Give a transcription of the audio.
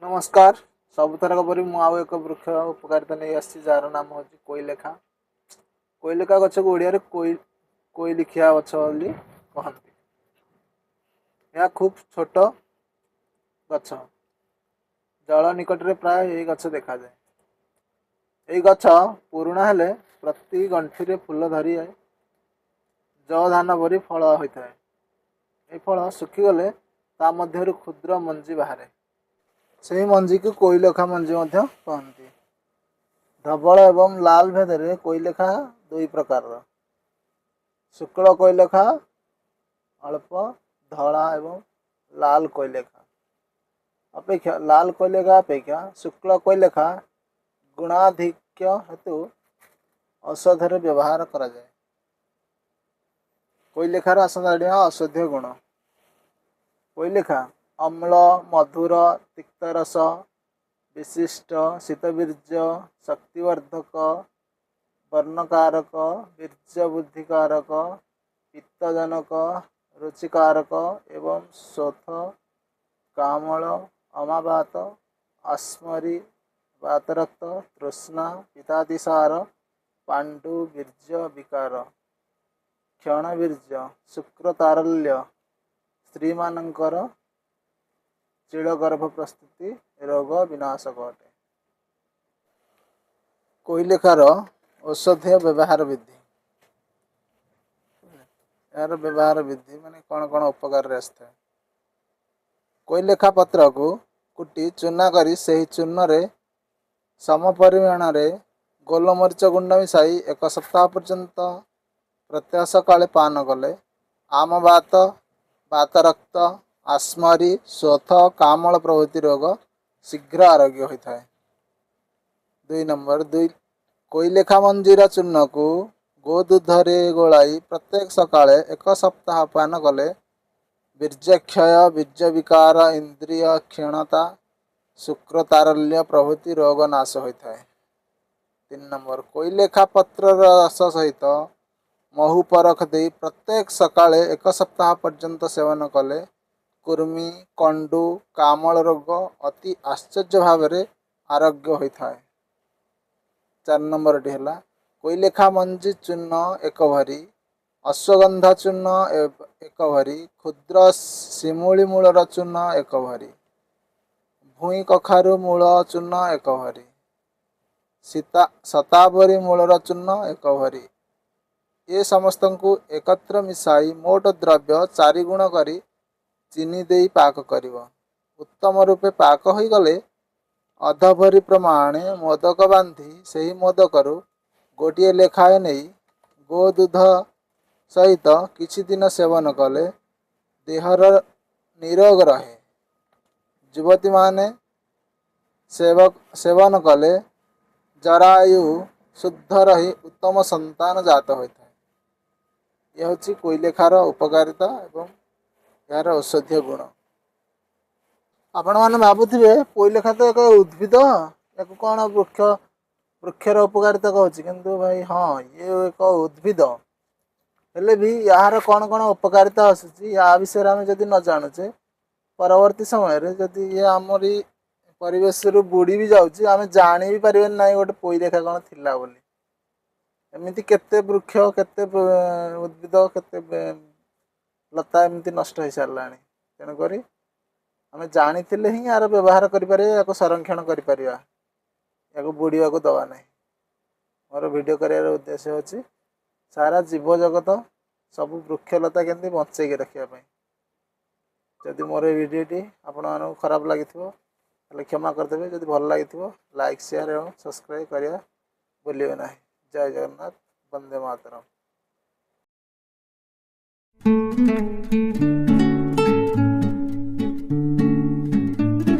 ନମସ୍କାର। ସବୁଥରକ ପରି ମୁଁ ଆଉ ଏକ ବୃକ୍ଷ ଉପକାରିତା ନେଇ ଆସିଛି, ଯାହାର ନାମ ହେଉଛି କୋଇଲେଖା। କୋଇଲେଖା ଗଛକୁ ଓଡ଼ିଆରେ କୋଇଲିଖିଆ ଗଛ ବୋଲି କହନ୍ତି। ଏହା ଖୁବ୍ ଛୋଟ ଗଛ। ଜଳ ନିକଟରେ ପ୍ରାୟ ଏହି ଗଛ ଦେଖାଯାଏ। ଏହି ଗଛ ପୁରୁଣା ହେଲେ ପ୍ରତି ଗଣ୍ଠିରେ ଫୁଲ ଧରି ଜଅ ଧାନ ପରି ଫଳ ହୋଇଥାଏ। ଏହି ଫଳ ଶୁଖିଗଲେ ତା ମଧ୍ୟରୁ କ୍ଷୁଦ୍ର ମଞ୍ଜି ବାହାରେ। ସେହି ମଞ୍ଜିକୁ କୋଇଲେଖା ମଞ୍ଜି ମଧ୍ୟ କହନ୍ତି। ଧବଳ ଏବଂ ଲାଲ ଭେଦରେ କୋଇଲେଖା ଦୁଇ ପ୍ରକାରର। ଶୁକ୍ଳ କୋଇଲେଖା ଅଳ୍ପ ଧଳା ଏବଂ ଲାଲ କୋଇଲେଖା ଅପେକ୍ଷା ଲାଲ କୋଇଲେଖା ଅପେକ୍ଷା ଶୁକ୍ଳ କୋଇଲେଖା ଗୁଣାଧିକ୍ୟ ହେତୁ ଔଷଧରେ ବ୍ୟବହାର କରାଯାଏ। କୋଇଲେଖାର ଆସନ୍ତା ଔଷଧୀୟ ଗୁଣ। କୋଇଲେଖା ଅମ୍ଳ, ମଧୁର, ତିକ୍ତରସ ବିଶିଷ୍ଟ, ଶୀତବୀର୍ଯ୍ୟ, ଶକ୍ତିବର୍ଦ୍ଧକ, ବର୍ଣ୍ଣକାରକ, ବୀର୍ଯ୍ୟବୃଦ୍ଧିକାରକ, ପିତ୍ତଜନକ, ରୁଚିକାରକ ଏବଂ ଶୋଥ, କାମଳ, ଅମାବାତ, ଅସ୍ମରି, ବାତରକ୍ତ, ତୃଷ୍ଣା, ପିତାତିସାର, ପାଣ୍ଡୁ, ବୀର୍ଯ୍ୟ ବିକାର, କ୍ଷଣବୀର୍ଯ୍ୟ, ଶୁକ୍ରତାରଲ୍ୟ, ସ୍ତ୍ରୀମାନଙ୍କର ଚିଳଗର୍ଭ ପ୍ରସ୍ତୁତି ରୋଗ ବିନାଶକ ଅଟେ। କୋଇଲେଖାର ଔଷଧୀୟ ବ୍ୟବହାର ବିଧି। ଏହାର ବ୍ୟବହାର ବିଧି ମାନେ କ'ଣ କ'ଣ ଉପକାରରେ ଆସିଥାଏ। କୋଇଲେଖା ପତ୍ରକୁ କୁଟି ଚୂନା କରି ସେହି ଚୂର୍ଣ୍ଣରେ ସମ ପରିମାଣରେ ଗୋଲମରିଚ ଗୁଣ୍ଡ ମିଶାଇ ଏକ ସପ୍ତାହ ପର୍ଯ୍ୟନ୍ତ ପ୍ରତ୍ୟହ ସକାଳେ ପାନ କଲେ ଆମବାତ, ବାତରକ୍ତ, ଆସ୍ମରି, ଶୋଥ, କାମଳ ପ୍ରଭୃତି ରୋଗ ଶୀଘ୍ର ଆରୋଗ୍ୟ ହୋଇଥାଏ। 2 ନମ୍ବର, 2 କୋଇଲେଖା ମଞ୍ଜିର ଚୂର୍ଣ୍ଣକୁ ଗୋଦୁଧରେ ଗୋଳାଇ ପ୍ରତ୍ୟେକ ସକାଳେ ଏକ ସପ୍ତାହ ପାନ କଲେ ବୀର୍ଯ୍ୟକ୍ଷୟ, ବୀର୍ଯ୍ୟବିକାର, ଇନ୍ଦ୍ରିୟ କ୍ଷୀଣତା, ଶୁକ୍ରତାରଲ୍ୟ ପ୍ରଭୃତି ରୋଗ ନାଶ ହୋଇଥାଏ। 3 ନମ୍ବର, କୋଇଲେଖା ପତ୍ରର ରସ ସହିତ ମହୁ ପରଖ ଦେଇ ପ୍ରତ୍ୟେକ ସକାଳେ ଏକ ସପ୍ତାହ ପର୍ଯ୍ୟନ୍ତ ସେବନ କଲେ କୁର୍ମି, କଣ୍ଡୁ, କାମଳ ରୋଗ ଅତି ଆଶ୍ଚର୍ଯ୍ୟ ଭାବରେ ଆରୋଗ୍ୟ ହୋଇଥାଏ। 4 ନମ୍ବରଟି ହେଲା କୋଇଲେଖା ମଞ୍ଜି ଚୂର୍ଣ୍ଣ 1 ଭରି, ଅଶ୍ୱଗନ୍ଧା ଚୂର୍ଣ୍ଣ 1 ଭରି, କ୍ଷୁଦ୍ର ଶିମୁଳି ମୂଳର ଚୂର୍ଣ୍ଣ 1 ଭରି, ଭୂଇଁ କଖାରୁ ମୂଳ ଚୂର୍ଣ୍ଣ 1 ଭରି, ଶତାବରୀ ମୂଳର ଚୂର୍ଣ୍ଣ 1 ଭରି, ଏ ସମସ୍ତଙ୍କୁ ଏକତ୍ର ମିଶାଇ ମୋଟ ଦ୍ରବ୍ୟ 4 ଗୁଣ କରି ଚିନି ଦେଇ ପାକ କରିବ। ଉତ୍ତମ ରୂପେ ପାକ ହୋଇଗଲେ ଅଧଭରି ପ୍ରମାଣେ ମୋଦକ ବାନ୍ଧି ସେହି ମୋଦକରୁ ଗୋଟିଏ ଲେଖାଏଁ ନେଇ ଗୋଦୁଧ ସହିତ କିଛି ଦିନ ସେବନ କଲେ ଦେହର ନିରୋଗ ରହେ। ଯୁବତୀମାନେ ସେବନ କଲେ ଜରାୟୁ ଶୁଦ୍ଧ ରହି ଉତ୍ତମ ସନ୍ତାନ ଜାତ ହୋଇଥାଏ। ଇଏ ହେଉଛି କୋଇଲେଖାର ଉପକାରିତା ଏବଂ ଏହାର ଔଷଧୀୟ ଗୁଣ। ଆପଣମାନେ ଭାବୁଥିବେ କୋଇଲେଖା ତ ଏକ ଉଦ୍ଭିଦ, ୟାକୁ କ'ଣ ବୃକ୍ଷର ଉପକାରିତା କହୁଛି, କିନ୍ତୁ ଭାଇ ହଁ, ଇଏ ଏକ ଉଦ୍ଭିଦ ହେଲେ ବି ଏହାର କ'ଣ କ'ଣ ଉପକାରିତା ଆସୁଛି ୟା ବିଷୟରେ ଆମେ ଯଦି ନ ଜାଣୁଛେ, ପରବର୍ତ୍ତୀ ସମୟରେ ଯଦି ଇଏ ଆମରି ପରିବେଶରୁ ବୁଡ଼ି ବି ଯାଉଛି, ଆମେ ଜାଣି ବି ପାରିବାନି ନାହିଁ ଗୋଟେ ପୋଇଲେଖା କ'ଣ ଥିଲା ବୋଲି। ଏମିତି କେତେ ବୃକ୍ଷ, କେତେ ଉଦ୍ଭିଦ, କେତେ ଲତା ଏମିତି ନଷ୍ଟ ହେଇସାରିଲାଣି। ତେଣୁକରି ଆମେ ଜାଣିଥିଲେ ହିଁ ଏହାର ବ୍ୟବହାର କରିପାରିବା, ୟାକୁ ସଂରକ୍ଷଣ କରିପାରିବା, ୟାକୁ ବୁଡ଼ିବାକୁ ଦେବା ନାହିଁ। ମୋର ଭିଡ଼ିଓ କରିବାର ଉଦ୍ଦେଶ୍ୟ ହେଉଛି ସାରା ଜୀବଜଗତ ସବୁ ବୃକ୍ଷଲତା କେମିତି ବଞ୍ଚେଇକି ରଖିବା ପାଇଁ। ଯଦି ମୋର ଏ ଭିଡ଼ିଓଟି ଆପଣମାନଙ୍କୁ ଖରାପ ଲାଗିଥିବ ତାହେଲେ କ୍ଷମା କରିଦେବେ। ଯଦି ଭଲ ଲାଗିଥିବ ଲାଇକ୍, ସେୟାର ଏବଂ ସବସ୍କ୍ରାଇବ୍ କରିବା ଭୁଲିବେ ନାହିଁ। ଜୟ ଜଗନ୍ନାଥ, ବନ୍ଦେ ମାତରମ୍।